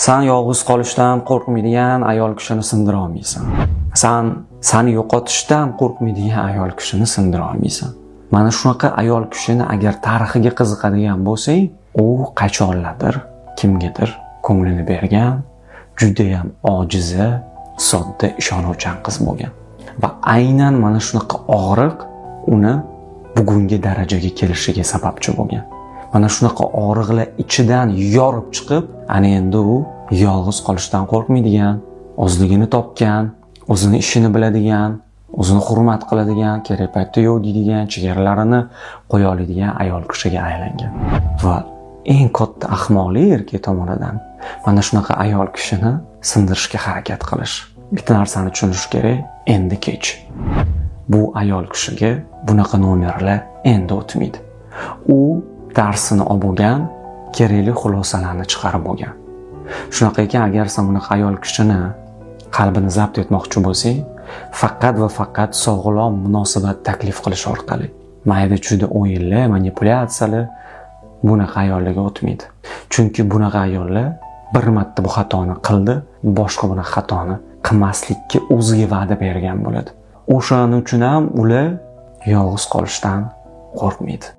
San yolg'iz qolishdan qo'rqmaydigan ayol kishini sindira olmaysan. San sani yo'qotishdan qo'rqmaydigan ayol kishini sindira olmaysan. Mana shunaqa ayol kishini agar tarixiga qiziqadigan bo'lsang, u qachonlardir kimgadir ko'nglini bergan, judayam ojiza, sodda, ishonuvchan qiz bo'lgan. Va aynan mana shunaqa og'riq uni bugungi darajaga kelishiga sababchi bo'lgan. Mana shunaqa og'riqlar ichidan yorib chiqib, ana endi u yolg'iz qolishdan qo'rqmaydigan, o'zligini topgan, o'zini ishini biladigan, o'zini hurmat qiladigan, kerak paytda yo'q deydigan, chegaralarini qo'ya oladigan ayol kishiga aylangan. Va eng katta ahmoqlik erkak tomonidan mana shunaqa ayol kishini sindirishga harakat qilish. Bitta narsani tushunish kerak, endi kech. Bu ayol kishiga bunaqa nomerlar endi o'tmaydi. U darsini olib bo'lgan, kerakli xulosalarni chiqarib bo'lgan. Shunaqa ekan, agar sen bunaqa ayol kishini qalbini zabt etmoqchi bo'lsang, faqat va faqat sog'lom munosabat taklif qilish orqali. Mayda chuyda o'yinlar, manipulyatsiyalar bunaqa ayollarga o'tmaydi. Chunki bunaqa ayollar bir marta bu xatoni qildi, boshqa bunaqa xatoni qilmaslikka o'ziga va'da bergan bo'ladi. O'shaning uchun ham ular yolg'iz qolishdan qo'rqmaydi.